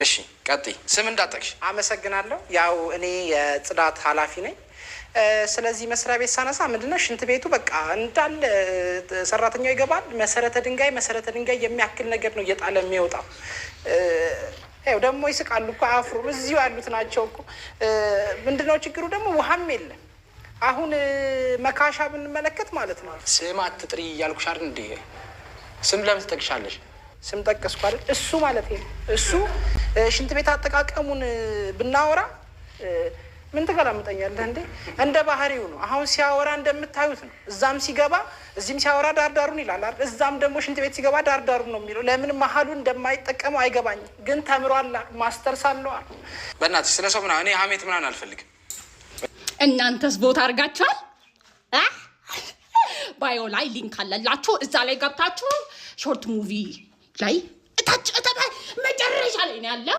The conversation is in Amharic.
እሺ ቀጥይ። ስም እንዳጠቅሽ። አመሰግናለሁ። ያው እኔ የጽዳት ኃላፊ ነኝ። ስለዚህ መስሪያ ቤት ሳነሳ ምንድነው ሽንት ቤቱ በቃ እንዳለ ሰራተኛው ይገባል። መሰረተ ድንጋይ መሰረተ ድንጋይ የሚያክል ነገር ነው እየጣለ የሚወጣው። ይኸው ደግሞ ይስቃሉ እኮ አያፍሩም። እዚሁ ያሉት ናቸው እኮ። ምንድነው ችግሩ ደግሞ ውሃም የለም። አሁን መካሻ ብንመለከት ማለት ነው። ስም አትጥሪ እያልኩሽ አይደል እንዴ? ስም ለምን ትጠቅሻለሽ? ስም ጠቀስኩ አይደል? እሱ ማለት ነው። እሱ ሽንት ቤት አጠቃቀሙን ብናወራ ምን ትገላምጠኛለህ እንዴ? እንደ ባህሪው ነው። አሁን ሲያወራ እንደምታዩት ነው። እዛም ሲገባ እዚህም ሲያወራ ዳርዳሩን ይላል አይደል? እዛም ደግሞ ሽንት ቤት ሲገባ ዳርዳሩን ነው የሚለው። ለምን መሀሉን እንደማይጠቀመው አይገባኝም። ግን ተምሯል፣ ማስተርስ አለዋል። በእናትሽ ስለ ሰው ምናምን እኔ ሀሜት ምናምን አልፈልግም። እናንተስ vote አድርጋችኋል? አ? Bio ላይ link አለላችሁ። እዛ ላይ ገብታችሁ short movie ላይ እታች መጨረሻ ላይ ነው ያለው።